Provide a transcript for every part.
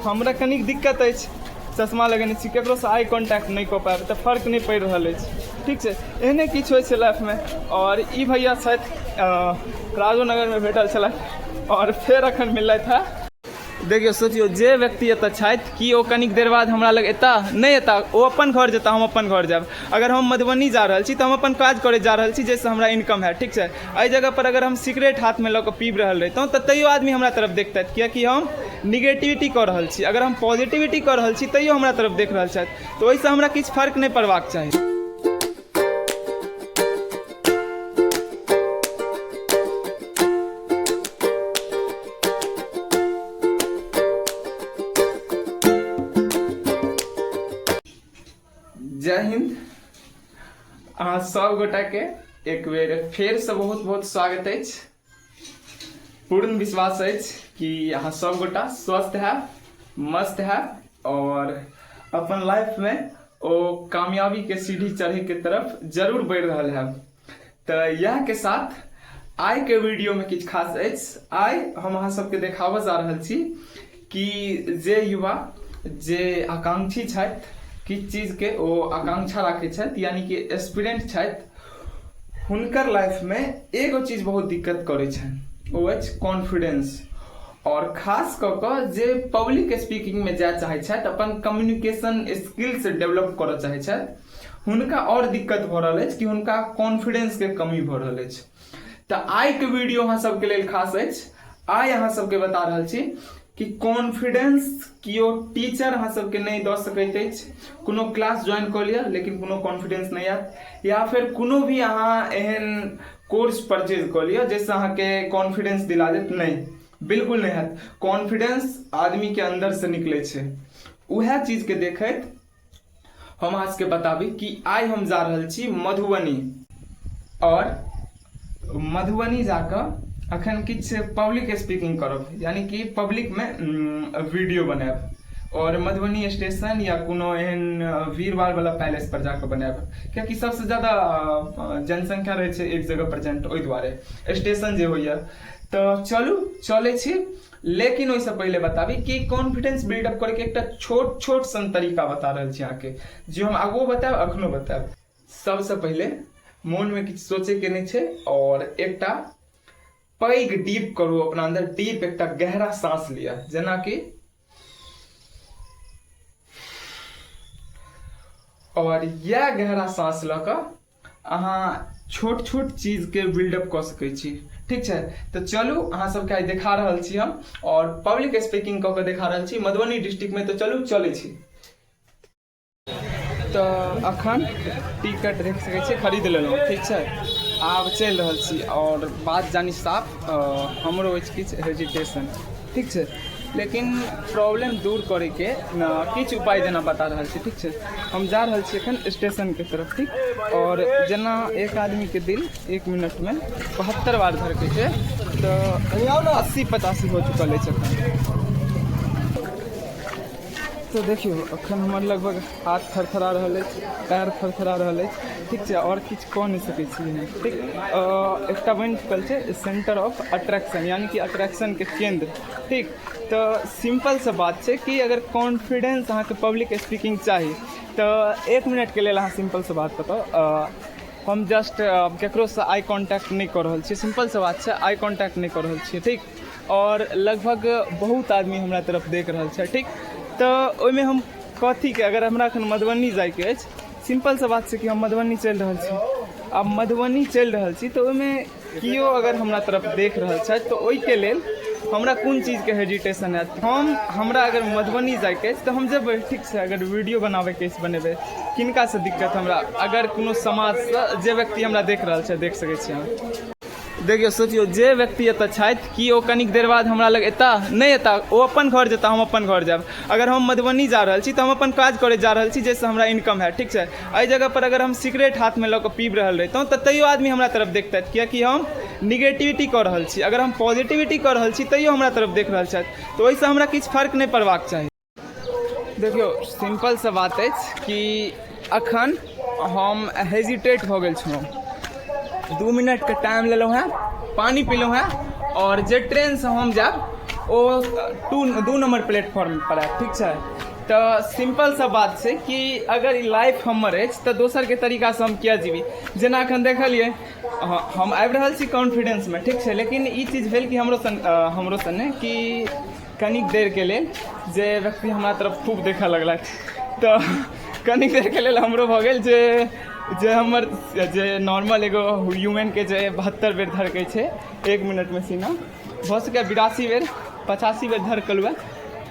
हमरा कनिक दिक्कत अछि, चश्मा लगेने छी, ककरोसँ आई कॉन्टैक्ट नहि कऽ पायब, तऽ फर्क नहि पड़ि रहल अछि। ठीक छै, एहने किछु होइ छै लाइफमे। आओर ई भैया छथि, राजोनगरमे भेटल छलथि आओर फेर अखन मिललथि हँ। देखियौ, सोचियौ, जे व्यक्ति एतऽ छथि कि ओ कनिक देर बाद हमरा लग एता? नहि एता। ओ अपन घर जेता, हम अपन घर जायब। अगर हम मधुबनी जा रहल छी तऽ हम अपन काज करैत जा रहल छी, जाहिसँ हमरा इनकम हैत। ठीक छै, एहि जगह पर अगर हम सिगरेट हाथमे लऽ कऽ पीब रहल रहितहुँ तऽ तैयो आदमी हमरा तरफ देखतथि, कियाकि हम निगेटिविटी कऽ रहल छी। अगर हम पॉजिटिविटी कऽ रहल छी तैयो हमरा तरफ देख रहल छथि, तऽ ओहिसँ हमरा किछु फर्क नहि पड़बाक चाही। जय हिंद, अहाँ सब गोटा के एक बेर फेर से बहुत बहुत स्वागत अछि। पूर्ण विश्वास अछि कि अहाँ सब गोटा स्वस्थ है, मस्त है और अपन लाइफ में ओ कामयाबी के सीढ़ी चढ़े के तरफ जरूर बढ़ि रहल है। तऽ इएह के साथ आइ के वीडियो में किछु खास अछि। आइ हम अहाँ सबके देखाबऽ जा रहल छी कि जे युवा जे आकांक्षी छथि, किछु चीज के ओ आकांक्षा राखै छथि, यानी कि एस्पिरेंट छथि, हुनकर लाइफमे एगो चीज बहुत दिक्कत करै छनि, ओ अछि कॉन्फिडेंस। आओर खास कऽ कऽ जे पब्लिक स्पीकिंगमे जाय चाहै छथि, अपन कम्युनिकेशन स्किल्स डेवलप करऽ चाहै छथि, हुनका आओर दिक्कत भऽ रहल अछि कि हुनका कॉन्फिडेंसके कमी भऽ रहल अछि। तऽ आइके वीडियो अहाँ सबके लेल खास अछि। आइ अहाँ सबके बता रहल छी कि कॉन्फिडेंस केओ टीचर अहाँ सबके नहि दऽ सकैत अछि। कोनो क्लास ज्वाइन कऽ लिअ, लेकिन कोनो कॉन्फिडेंस नहि आयत, या फेर कोनो भी अहाँ एहन कोर्स परचेज कऽ लिअ जाहिसँ अहाँके कॉन्फिडेंस दिला देत, नहि, बिल्कुल नहि हैत। कॉन्फिडेंस आदमीके अन्दरसँ निकलै छै। उएह चीजके देखैत हम अहाँ सबके बताबी कि आइ हम जा रहल छी मधुबनी, और मधुबनी जाकऽ अखन किछु पब्लिक स्पीकिंग करब, यानी कि पब्लिकमे वीडियो बनायब, और मधुबनी स्टेशन या कोनो एहन भीड़ भाड़ वाला पैलेस पर जाकऽ बनायब, कियाकि सबसँ ज्यादा जनसंख्या रहै छै एक जगह प्रेजेंट, ओहि दुआरे स्टेशन जे होइए। तऽ चलू, चलै छी, लेकिन ओहिसँ पहिले बताबी कि कॉन्फिडेंस बिल्डअप करैके एकटा छोट छोट सन तरीका बता रहल छी अहाँके, जे हम आगुओ बतायब, अखनो बतायब। सबसँ पहिले मोनमे किछु सोचैके नहि छै और एकटा पैघ डीप करू अपना अंदर, डीप एकटा गहरा सांस लिअ, जेनाकि, और इएह गहरा सांस लऽ कऽ अहाँ छोट छोट चीजके बिल्डअप कऽ सकै छी। ठीक छै, तऽ चलू, अहाँ सबके आइ देखा रहल छी हम और पब्लिक स्पीकिंग कऽ कऽ देखा रहल छी मधुबनी डिस्ट्रिक्टमे। तऽ चलू, चलै छी। तऽ अखन टिकट देख सकै छियै, खरीद लेलहुँ। ठीक छै, आब चलि रहल छी। आओर बात जानी साफ, हमरो अछि किछु हेजिटेशन, ठीक छै, लेकिन प्रॉब्लम दूर करैके किछु उपाय जेना बता रहल छी। ठीक छै, हम जा रहल छी एखन स्टेशनके तरफ। ठीक, आओर जेना एक आदमीके दिल एक मिनटमे 72 बार धड़कै छै, तऽ 80 85 हो चुकल अछि एखन। तऽ देखियौ, एखन हमर लगभग हाथ थरथरा रहल अछि, पैर थरथरा रहल अछि। ठीक छै, आओर किछु कऽ नहि सकै छी हम। ठीक, एकटा बनि चुकल छै सेंटर ऑफ अट्रैक्शन, यानी कि अट्रैक्शनके केन्द्र। ठीक, तऽ सिंपल सा बात छै कि अगर कॉन्फिडेंस अहाँके पब्लिक स्पीकिंग चाही तऽ एक मिनटके लेल अहाँ, सिंपल सा बात बताउ, हम जस्ट ककरोसँ आई कॉन्टैक्ट नहि कऽ रहल छियै। सिंपल सा बात छै, आई कॉन्टैक्ट नहि कऽ रहल छियै। ठीक, आओर लगभग बहुत आदमी हमरा तरफ देख रहल छै। ठीक, तऽ ओहिमे हम कथीके, अगर हमरा एखन मधुबनी जाइके अछि, सिंपल सा बात छै कि हम मधुबनी चलि रहल छी। आब मधुबनी चलि रहल छी तऽ ओहिमे केओ अगर हमरा तरफ देख रहल छथि, तऽ ओहिके लेल हमरा कोन चीजके हेजिटेशन हैत? हमरा अगर मधुबनी जाइके अछि तऽ हम जेबै। ठीक छै, अगर वीडियो बनाबैके अछि, बनेबै। किनकासँ दिक्कत हमरा? अगर कोनो समाजसँ जे व्यक्ति हमरा देख रहल छै, देख सकै छी अहाँ। देखियौ, सोचियौ, जे व्यक्ति एतऽ छथि कि ओ कनिक देर बाद हमरा लग एता? नहि एता। ओ अपन घर जेता, हम अपन घर जायब। अगर हम मधुबनी जा रहल छी तऽ हम अपन काज करैत जा रहल छी, जाहिसँ हमरा इनकम हैत। ठीक छै, एहि जगह पर अगर हम सिगरेट हाथमे लऽ कऽ पीब रहल रहितहुँ तऽ तैयो आदमी हमरा तरफ देखतथि, कियाकि हम निगेटिविटी कऽ रहल छी। अगर हम पॉजिटिविटी कऽ रहल छी तैयो हमरा तरफ देख रहल छथि, तऽ ओहिसँ हमरा किछु फर्क नहि पड़बाक चाही। देखियौ, सिंपल सा बात अछि कि अखन हम हेजिटेट भऽ गेल छलहुँ। 2 मिनटके टाइम लेलहुँ हेँ, पानि पीलहुँ हेँ, आओर जे ट्रेनसँ हम जायब ओ 2 नम्बर प्लेटफॉर्म पर आयत, ठीक छै। तऽ सिम्पल सा बात छै कि अगर ई लाइफ हमर अछि तऽ दोसरके तरीकासँ हम किया जीबी। जेना एखन देखलियै हम आबि रहल छी कॉन्फिडेंसमे, ठीक छै, लेकिन ई चीज भेल कि हमरो सन नहि कि कनिक देरके लेल जे व्यक्ति हमरा तरफ खूब देखऽ लगलथि, तऽ कनिक देरके लेल हमरो भऽ गेल जे जे हमर जे नॉर्मल एगो ह्यूमनके जे 72 बेर धड़कै छै 1 मिनटमे सीना, भऽ सकैए 82 बेर 85 बेर धड़कल हुए,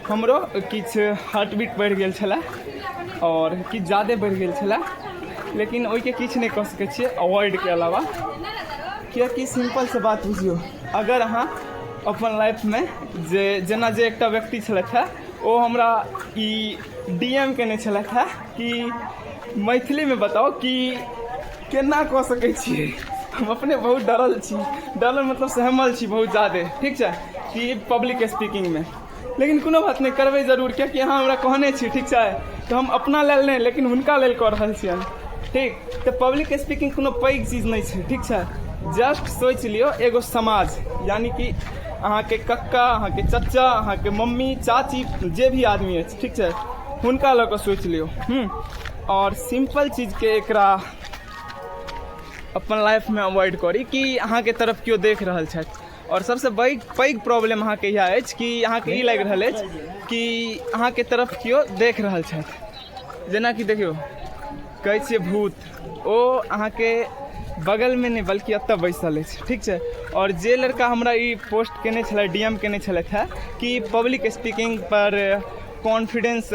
हमरो किछु हार्ट बीट बढ़ि गेल छलै आओर किछु ज्यादे बढ़ि गेल छलै, लेकिन ओहिके किछु नहि कऽ सकै छियै अवॉइडके अलावा, किएकि सिम्पलसँ बात बुझियौ, अगर अहाँ अपन लाइफमे जे जेना जे एकटा व्यक्ति छलथि हेँ ओ हमरा ई डी एम केने छलथि हेँ कि मैथिलीमे बताउ कि केना कऽ सकै छियै। हम अपने बहुत डरल छी, डरल मतलब सहमल छी बहुत ज्यादे, ठीक छै, कि पब्लिक स्पीकिंगमे, लेकिन कोनो बात नहि, करबै जरूर, किएकि अहाँ हमरा कहने छी, ठीक छै, तऽ हम अपना लेल नहि लेकिन हुनका लेल कऽ रहल छियनि, ठीक। तऽ पब्लिक स्पीकिंग कोनो पैघ चीज नहि छै, ठीक छै। जस्ट सोचि लियौ एगो समाज, यानि कि अहाँके कक्का, अहाँके चचा, अहाँके मम्मी, चाची, जे भी आदमी अछि, ठीक छै, हुनका लऽ कऽ सोचि लियौ। आओर सिम्पल चीजके एकरा अपन लाइफमे अवॉइड करी कि अहाँके तरफ केओ देख रहल छथि। आओर सबसँ पैघ प्रॉब्लम अहाँके इएह अछि कि अहाँके ई लागि रहल अछि कि अहाँके तरफ केओ देख रहल छथि। जेनाकि देखियौ कहै छियै भूत, ओ अहाँके बगलमे नहि बल्कि एतऽ बैसल अछि, ठीक छै। आओर जे लड़का हमरा ई पोस्ट केने छलै, डी एम केने छलथि हेँ कि पब्लिक स्पीकिंग पर कॉन्फिडेंस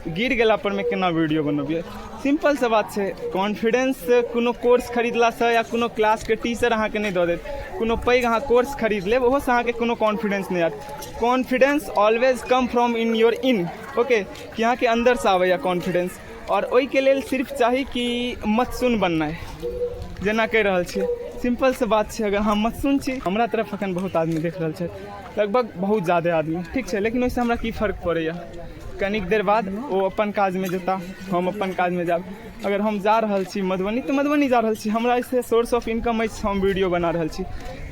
गिर गेला पर मे केना वीडियो बनबियै, सिम्पल सा बात छै, कॉन्फिडेंस कोनो कोर्स खरीदलासँ या कोनो क्लासके टीचर अहाँके नहि दऽ देत, कोनो पैघ अहाँ कोर्स खरीद लेब ओहोसँ अहाँके कोनो कॉन्फिडेंस नहि आयत। Confidence always come from in your in, okay, कि अहाँके अन्दरसँ आबैए कॉन्फिडेंस। आओर ओहिके लेल सिर्फ चाही कि मतसुन बननाइ, जेना कहि रहल छियै, सिम्पल सा बात छै, अगर अहाँ मतसुन छी, हमरा तरफ एखन बहुत आदमी देख रहल छै, लगभग बहुत ज्यादे आदमी, ठीक छै, लेकिन ओहिसँ हमरा की फर्क पड़ैए। कनिक देर बाद ओ अपन काजमे जेता, हम अपन काजमे जायब। अगर हम जा रहल छी मधुबनी तऽ मधुबनी जा रहल छी, हमरा एहिसँ सोर्स ऑफ इनकम अछि, हम वीडियो बना रहल छी,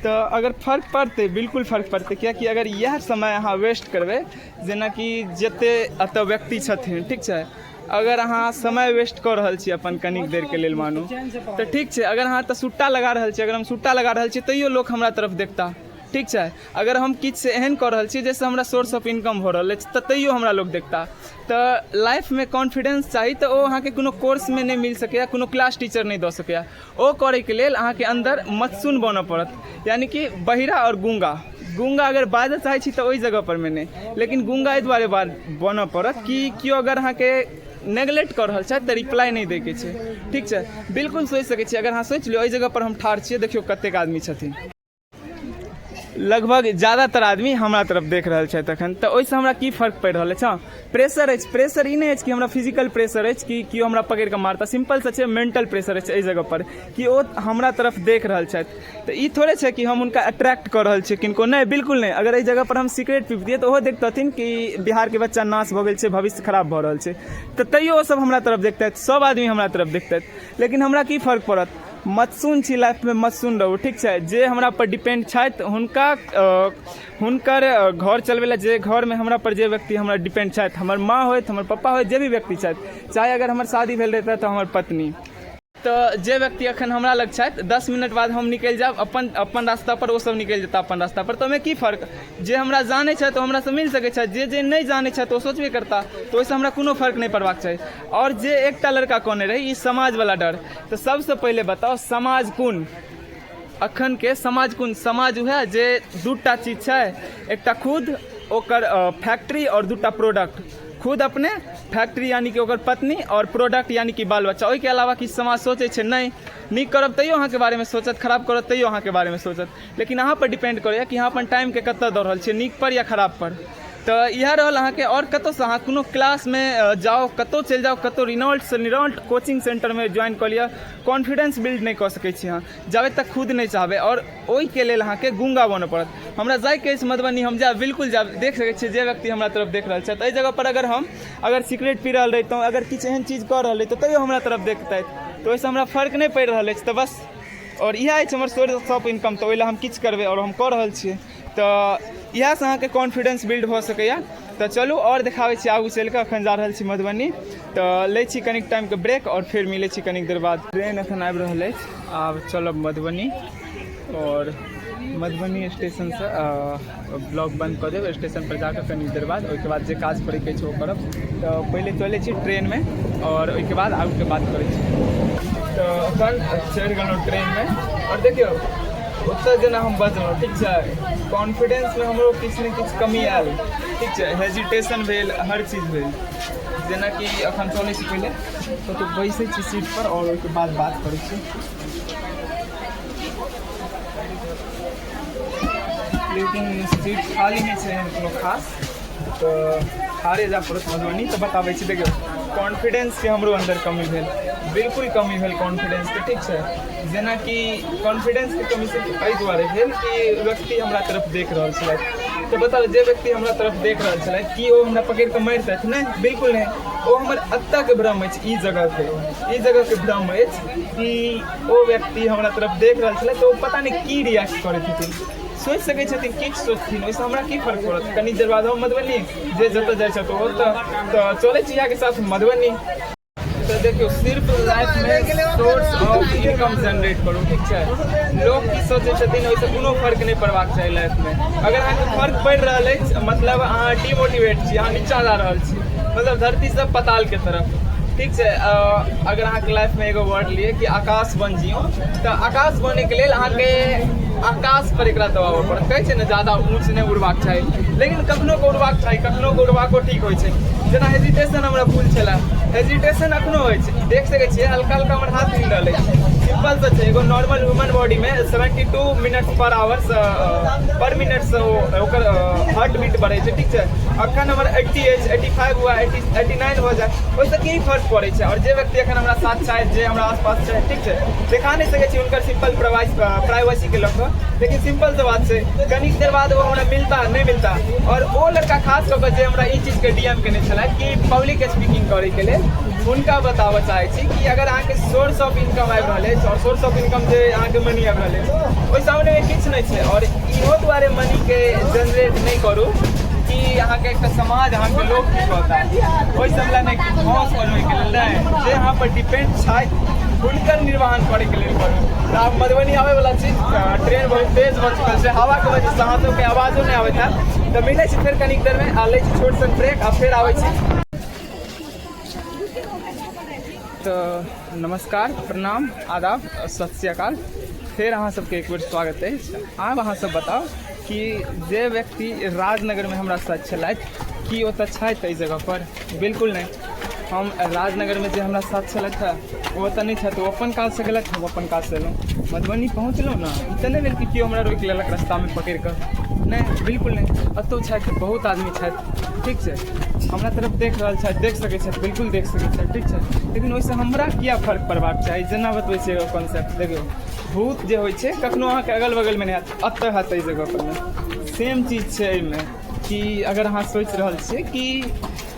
तऽ अगर फर्क पड़तै, बिल्कुल फर्क पड़तै, किएकि अगर इएह समय अहाँ वेस्ट करबै, जेनाकि जते एतऽ व्यक्ति छथिन, ठीक छै, अगर अहाँ समय वेस्ट कऽ रहल छी अपन कनिक देरके लेल मानू तऽ ठीक छै, अगर अहाँ तऽ सुट्टा लगा रहल छी, अगर हम सुट्टा लगा रहल छी तैयो लोक हमरा तरफ देखता, ठीक छै, अगर हम किछु एहन कऽ रहल छी जाहिसँ हमरा सोर्स ऑफ इनकम भऽ रहल अछि तऽ तैयो हमरा लोक देखता। तऽ लाइफमे कॉन्फिडेंस चाही, तऽ ओ अहाँके कोनो कोर्समे नहि मिल सकैए, कोनो क्लास टीचर नहि दऽ सकैए। ओ करैके लेल अहाँके अन्दर मतसुन बनऽ पड़त, यानि कि बहिरा आओर गूँगा। गूँगा अगर बाजऽ चाहै छी तऽ ओहि जगहपरमे नहि, लेकिन गूँगा एहि दुआरे बनऽ पड़त कि केओ अगर अहाँके नेगलेक्ट कऽ रहल छथि तऽ रिप्लाई नहि दैके छै, ठीक छै। बिल्कुल सोचि सकै छी, अगर अहाँ सोचि लियौ एहि जगहपर हम ठाढ़ छियै, देखियौ कतेक आदमी छथिन, लगभग ज्यादातर आदमी हमरा तरफ देख रहल छथि एखन, तऽ ओहिसँ हमरा की फर्क पड़ि रहल अछि। हँ, प्रेशर अछि, प्रेशर ई नहि अछि कि हमरा फिजिकल प्रेशर अछि कि केओ हमरा पकड़िकऽ मारता, सिम्पलसँ छै मेंटल प्रेशर अछि एहि जगहपर कि ओ हमरा तरफ देख रहल छथि, तऽ ई थोड़े छै कि हम हुनका अट्रैक्ट कऽ रहल छियै किनको, नहि, बिल्कुल नहि। अगर एहि जगहपर हम सिगरेट पिबतियै तऽ ओहो देखतथिन कि बिहारके बच्चा नाश भऽ गेल छै, भविष्य खराब भऽ रहल छै, तऽ तैयो ओसभ हमरा तरफ देखतथि, सभ आदमी हमरा तरफ देखतथि, लेकिन हमरा की फर्क पड़त। मतसुन छी लाइफमे, मतसुन रहू, ठीक छै। जे हमरा पर डिपेंड छथि हुनका हुनकर घर चलबै लए, जे घरमे हमरा पर जे व्यक्ति हमरा डिपेंड छथि, हमर माँ होथि, हमर पप्पा होथि, जे भी व्यक्ति छथि, चाहे अगर हमर शादी भेल रहितै तऽ हमर पत्नी, तऽ जे व्यक्ति एखन हमरा लग छथि, 10 मिनट बाद हम निकलि जायब अपन अपन रास्ता पर, ओ सब निकलि जेता अपन रास्ता पर, तऽ ओहिमे की फर्क। जे हमरा जानै छथि ओ हमरासँ मिल सकै छथि, जे जे नहि जानै छथि ओ सोचबे करता, तऽ ओहिसँ हमरा कोनो फर्क नहि पड़बाक चाही। आओर जे एकटा लड़का कहने रहै ई समाजवला डर, तऽ सबसँ पहिले बताउ समाज कोन, अखनके समाज कोन। समाज उएह जे दूटा चीज छै, एकटा खुद ओकर फैक्ट्री आओर दूटा प्रोडक्ट, खुद अपने फैक्ट्री यानि कि ओकर पत्नी आओर प्रोडक्ट यानि कि बाल बच्चा। ओहिके अलावा किछु समाज सोचै छै नहि। नीक करब तैयो अहाँके बारेमे सोचत, खराब करब तैयो अहाँके बारेमे सोचत, लेकिन अहाँ पर डिपेंड करैए कि अहाँ अपन टाइमके कतऽ दऽ रहल छियै, नीक पर या खराब पर। तऽ इएह रहल अहाँके। आओर कतहुसँ अहाँ कोनो क्लासमे जाउ, कतहु चलि जाउ, कतहु रिनॉल्टसँ रिनॉल्ट कोचिंग सेन्टरमे ज्वाइन कऽ लिअ, कॉन्फिडेंस बिल्ड नहि कऽ सकै छी अहाँ जाबे तक खुद नहि चाहबै। आओर ओहिके लेल अहाँके गूँगा बनऽ पड़त। हमरा जाइके अछि मधुबनी, हम जायब, बिल्कुल जायब। देख सकै छियै जे व्यक्ति हमरा तरफ देख रहल छथि, एहि जगहपर अगर हम अगर सिगरेट पी रहल रहितहुँ, अगर किछु एहन चीज कऽ रहल रहितहुँ, तैयो हमरा तरफ देखतथि, तऽ ओहिसँ हमरा फर्क नहि पड़ि रहल अछि। तऽ बस आओर इएह अछि हमर सोर्स ऑफ इनकम, तऽ ओहि लए हम किछु करबै आओर हम कऽ रहल छियै। तऽ इएहसँ अहाँके कॉन्फिडेंस बिल्ड भऽ सकैए। तऽ चलू आओर देखाबै छी आगू चलि कऽ। एखन जा रहल छी मधुबनी, तऽ लै छी कनिक टाइमके ब्रेक आओर फेर मिलै छी कनिक देर बाद। ट्रेन एखन आबि रहल अछि, आब चलब मधुबनी आओर मधुबनी स्टेशनसँ ब्लॉग बंद कऽ देब। स्टेशन पर जाकऽ कनिक देर बाद ओहिके बाद जे काज करैके छै ओ करब। तऽ पहिले चलै छी ट्रेनमे आओर ओहिके बाद आगूके बात करै छी। तऽ एखन चढ़ि गेलहुँ ट्रेनमे आओर देखियौ ओतऽ जेना हम बजलहुँ, ठीक छै, कॉन्फिडेंसमे हमरो किछु ने किछु कमी आयल, ठीक छै, हेजिटेशन भेल, हर चीज भेल। जेनाकि एखन चलै छी, पहिले कतहु बैसै छी सीटपर आओर ओहिके बाद बात करै छी। लेकिन सीट खाली नहि छै एहन कोनो खास, तऽ ठाढ़े जाय पड़त मधुबनी। तऽ बताबै छी, देखियौ कॉन्फिडेंसके हमरो अन्दर कमी भेल, बिल्कुल कमी भेल कॉन्फिडेंसके, ठीक छै। जेनाकि कॉन्फिडेंसके कमी सिर्फ एहि दुआरे भेल कि व्यक्ति हमरा तरफ देख रहल छलथि। तऽ बताउ, जे व्यक्ति हमरा तरफ देख रहल छलथि, कि ओ हमरा पकड़ि कऽ मारितथि? नहि, बिल्कुल नहि। ओ हमर एतयके भ्रम अछि, ई जगहके भ्रम अछि कि ओ व्यक्ति हमरा तरफ देख रहल छलै तऽ ओ पता नहि की रिएक्ट करैत हेथिन, सोचि सकै छथिन, किछु सोचथिन, ओहिसँ हमरा की फर्क पड़त? कनी देर बाद हम मधुबनी, जे जतऽ जाइ छथि ओतऽ। तऽ चलै छी इएहके साथ मधुबनी। तऽ देखियौ, सिर्फ लाइफमे सोर्स ऑफ इनकम जनरेट करू, ठीक छै? लोक की सोचै छथिन ओहिसँ कोनो फर्क नहि पड़बाक चाही लाइफमे। अगर अहाँके फर्क पड़ि रहल अछि, मतलब अहाँ डिमोटिवेट छी, अहाँ नीचाँ जा रहल छी, मतलब धरतीसँ पतालके तरफ, ठीक छै? अगर अहाँके लाइफमे एगो वर्ड लिए कि आकाश बन जियो, तऽ आकाश बनैके लेल अहाँके आकाश पर एकरा दबाबऽ पड़त। कहै छै ने, ज्यादा ऊँच नहि उड़बाक चाही, लेकिन कखनो के उड़बाक चाही, कखनो के उड़बाको ठीक होइ छै। जेना हेजिटेशन हमरा फुल छलै, हेजिटेशन अखनो होइ छै। देख सकै छियै, हल्का हल्का हमर हाथ हिल रहल अछि। सिंपल सँ छै, एगो नॉर्मल ह्यूमन बॉडीमे 72 मिनट पर आवर्स पर मिनटसँ ओकर हार्ट बीट बढ़ै छै, ठीक छै? अखन हमर 80 अछि, 85 हुआ, 89 भऽ जाए, ओहिसँ की फर्क पड़ै छै? आओर जे व्यक्ति एखन हमरा साथ छथि, जे हमरा आसपास छथि, ठीक छै, देखा नहि सकै छी हुनकर सिंपल प्राइवेसीके लऽ कऽ, लेकिन सिंपल सँ बात छै, कनिक देर बाद ओ हमरा मिलता नहि मिलता। आओर ओ लड़का खास कऽ कऽ जे हमरा ई चीजके डीएम केने छलथि कि पब्लिक स्पीकिंग करैके लेल, हुनका बताबऽ चाहै छी कि अगर अहाँके सोर्स ऑफ इनकम आबि रहल अछि आओर सोर्स ऑफ इनकम जे अहाँके मनी आबि रहल अछि, ओहि सामनेमे किछु नहि छै। आओर इहो दुआरे मनीके जनरेट नहि करू कि अहाँके एकटा समाज, अहाँके लोक की कहता, ओहि सब लए नहि, हौस बनबैके लेल नहि, जे अहाँ पर डिपेंड छथि हुनकर निर्वहन करैके लेल करू। तऽ आब मधुबनी आबैवला छी। ट्रेन बहुत तेज भऽ चुकल छै, हवाके वजहसँ अहाँ सबके आवाजो नहि आबैत हैत। तऽ मिलै छी फेर कनिक देरमे आ लै छी छोट सन ब्रेक आ फेर आबै छी। तऽ नमस्कार, प्रणाम, आदाब, सत श्री अकाल, फेर अहाँ सबके एक बेर स्वागत अछि। आब अहाँ सब बताउ कि जे व्यक्ति राजनगरमे हमरा साथ छलथि, की ओतऽ छथि एहि जगहपर? बिल्कुल नहि। हम राजनगरमे जे हमरा साथ छलथि हँ, ओ ओतऽ नहि छथि। ओ अपन काजसँ गेलथि, हम अपन काजसँ एलहुँ। मधुबनी पहुँचलहुँ ने, ई तऽ नहि भेल कि केओ हमरा रोकि लेलक रस्तामे पकड़ि कऽ। नहि, बिल्कुल नहि। एतहु छथि, बहुत आदमी छथि, ठीक छै, हमरा तरफ देख रहल छथि, देख सकै छथि, बिल्कुल देख सकै छथि, ठीक छै, लेकिन ओहिसँ हमरा किया फर्क पड़बाक चाही? जेना बतबै छियै एगो कॉन्सेप्ट। देखियौ, भूत जे होइ छै कखनो अहाँके अगल बगलमे नहि हैत, एतऽ हैत, एहि जगहपर मे। सेम चीज छै एहिमे कि अगर अहाँ सोचि रहल छियै कि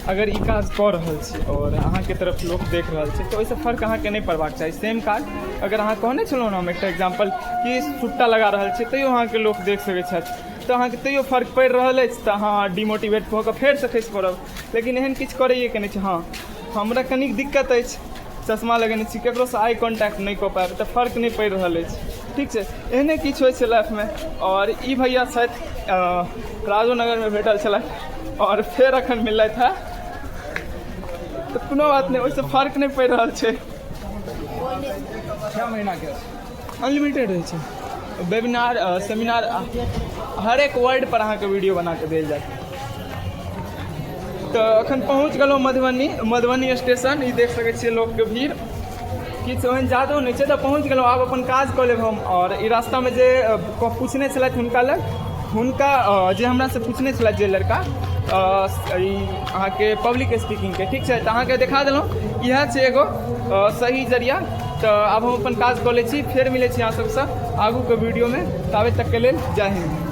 अगर ई काज कऽ रहल छी आओर अहाँके तरफ लोक देख रहल छै, तऽ ओहिसँ फर्क अहाँके नहि पड़बाक चाही। सेम काज अगर अहाँ कहने छलहुँ ने हम एकटा एग्जाम्पल कि सुट्टा लगा रहल छी, तैयो अहाँके लोक देख सकै छथि, तऽ अहाँके तैयो फर्क पड़ि रहल अछि, तऽ अहाँ डिमोटिवेट भऽ कऽ फेरसँ खसि पड़ब। लेकिन एहन किछु करैएके नहि छै। हँ, हमरा कनिक दिक्कत अछि, चश्मा लगेने छी, ककरोसँ आई कॉन्टैक्ट नहि कऽ पायब, तऽ फर्क नहि पड़ि रहल अछि, ठीक छै? एहने किछु होइ छै लाइफमे। आओर ई भैया छथि, राजोनगरमे भेटल छलथि आओर फेर अखन मिललथि हँ, तऽ कोनो बात नहि, ओहिसँ फर्क नहि पड़ि रहल छै। 6 महीनाके अनलिमिटेड होइ छै वेबिनार, सेमिनार, हरेक वर्ड पर अहाँके वीडियो बना कऽ देल जायत। तऽ अखन पहुँच गेलहुँ मधुबनी, मधुबनी स्टेशन। ई देख सकै छियै, लोकके भीड़ किछु ओहन जादो नहि छै। तऽ पहुँच गेलहुँ, आब अपन काज कऽ लेब हम। आओर ई रास्तामे जे पूछने छलथि हुनका लग, हुनका जे हमरासँ पूछने छलथि जे लड़का ई अहाँके पब्लिक स्पीकिंगके, ठीक छै, तऽ अहाँके देखा देलहुँ, इएह छै एगो सही जरिया। तऽ आब हम अपन काज कऽ लै छी, फेर मिलै छी अहाँ सबसँ आगूके वीडियोमे। ताबे तकके लेल जय हिन्द।